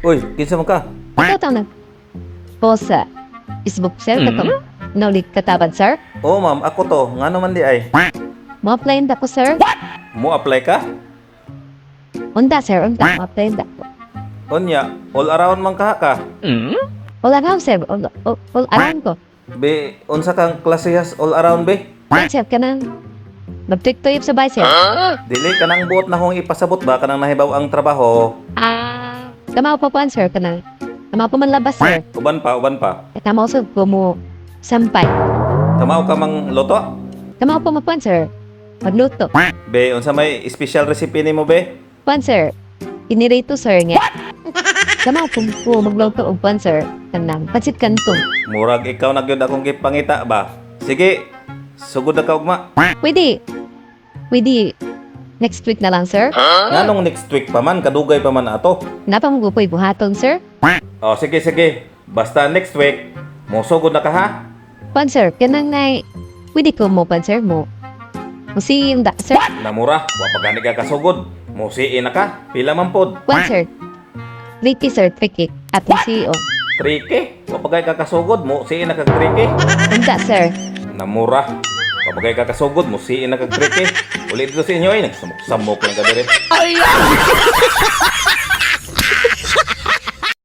Uy, kinsa man ka? Ikaw tang nag post sa Facebook, sir, katong naulit kataban, sir. Oo, ma'am, ako to. Ngano man diay? Mo apply da ko, sir. Mo apply ka? Unta, sir, unta. Mo apply da ko. Unya, all around man ka ka. All around, sir. All around ko. Be, unsa kang klasehas all around be? Yan, sir, kanang magtuyop sa bay, sir. Dili kanang buot na kong ipasabot ba kanang nahibaw ang trabaho. Ah, tama pa po, sir, kanang tama pa man labas, sir. Uban pa, uban pa. Tama sa ko mo sampay. Kamao ka mang luto? Tama pa mo po, sir. Magluto. Be, unsa may special recipe nimo be? Pan, sir. Inirito, sir, nga. Tama po ko magluto og pan, sir. Kanang pansit kanto. Murag ikaw na gyud akong gipangita ba? Sige, sugod na ka ugma. Pwede. Pwede. Next week na lang, sir. Nganong next week pa man, kadugay pa man ato. Napamugupoy buhaton, sir. Oh, sige sige. Basta next week, mosugod na ka ha. Pan, sir, kanang nay. Pwede ko mo, pan, sir, mo. Musi yung da, sir. Namura, wa pa gani ka kasugod. Musiin na ka, pila man pod. Pan, sir. 3K, sir, 3K. At musi, oh. 3K, wa pa gani ka kasugod, musiin na kag 3K. Unta, sir. Namura, wa pa gani ka kasugod, musiin na kag 3K. Uli dito sa inyo ay nagsamok-samok lang ka dire.